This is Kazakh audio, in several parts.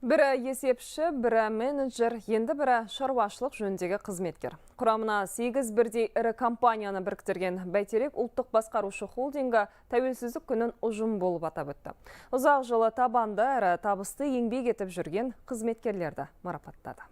Бірі есепші, бірі менеджер, енді бірі шаруашылық жөніндегі қызметкер. Құрамына 8 бірдей ірі компанияны біріктірген «Бәйтерек» ұлттық басқарушы холдингі Тәуелсіздік күнін ұжым болып атап өтті. Ұзақ жылы табанды әрі табысты еңбек етіп жүрген қызметкерлерді марапаттады.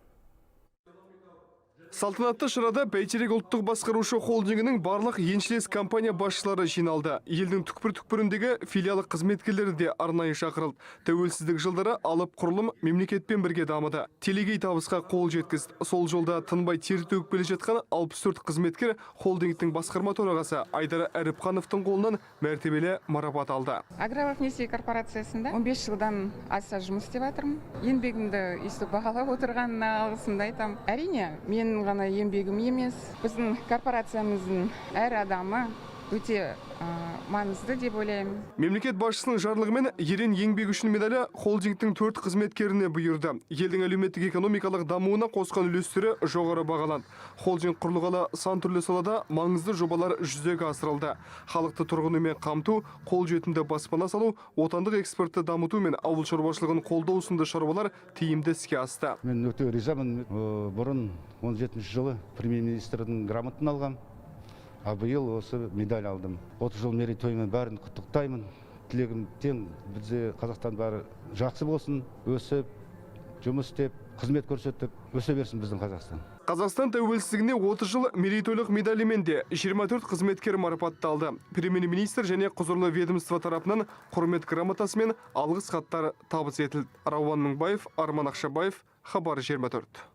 Салтанатты шарада «Бәйтерек» ұлттық басқарушы холдингінің барлық еншілес компания басшылары жиналды. Елдің түкпір-түкпіріндегі филиал қызметкерлері де арнайы шақырылды. Тәуелсіздік жылдары алып құрылым мемлекетпен бірге дамыды. Телегей табысқа қол жеткізді. Сол жолда тынбай тер төгіп келе жатқан 64 қызметкер холдингтің басқарма төрағасы Айдар Әріпхановтың қолынан мәртебелі марапат алды. «Аграрлық несие» корпорациясында 15 жылдан аса жұмыс істеп жатырмын. Еңбегімді өйстіп бағалап отырғанына алғысымды айтамын. Әрине, менің ғана еңбегім емес, біздің корпорациямыздың әр адамы өте маңызды деп ойлаймын. Мемлекет басшысының жарлығымен «Ерен еңбегі үшін» медалі холдингтің төрт қызметкеріне бұйырды. Елдің әлеуметтік экономикалық дамуына қосқан үлестері жоғары бағаланды. Холдинг құрылғалы сан түрлі салада маңызды жобалар жүзеге асырылды. Халықты тұрғын үймен қамту, қолжетімді баспана салу, отандық экспортты дамыту мен ауыл шаруашылығын қолдау сынды шаруалар тиімді іске асты. Мен өте ризамын. Бұрын 17 жылы премьер министрдің грамотын алғам, а биыл осы медаль алдым. 30 жыл мерейтойымен бәрін құттықтаймын. Тілегім тең, бізде Қазақстан бәрі жақсы болсын, өсіп, жұмыс істеп, қызмет көрсетіп, өсе берсін біздің Қазақстан. Қазақстан тәуелсіздігіне 30 жыл мерейтойлық медалімен де 24 қызметкер марапатталды. Премьер-министр және құзырлы ведомство тарапынан құрмет грамотасы мен алғыс хаттар табыс етілді. Рауан Мыңбаев, Арман Ақшабаев, Хабар 24.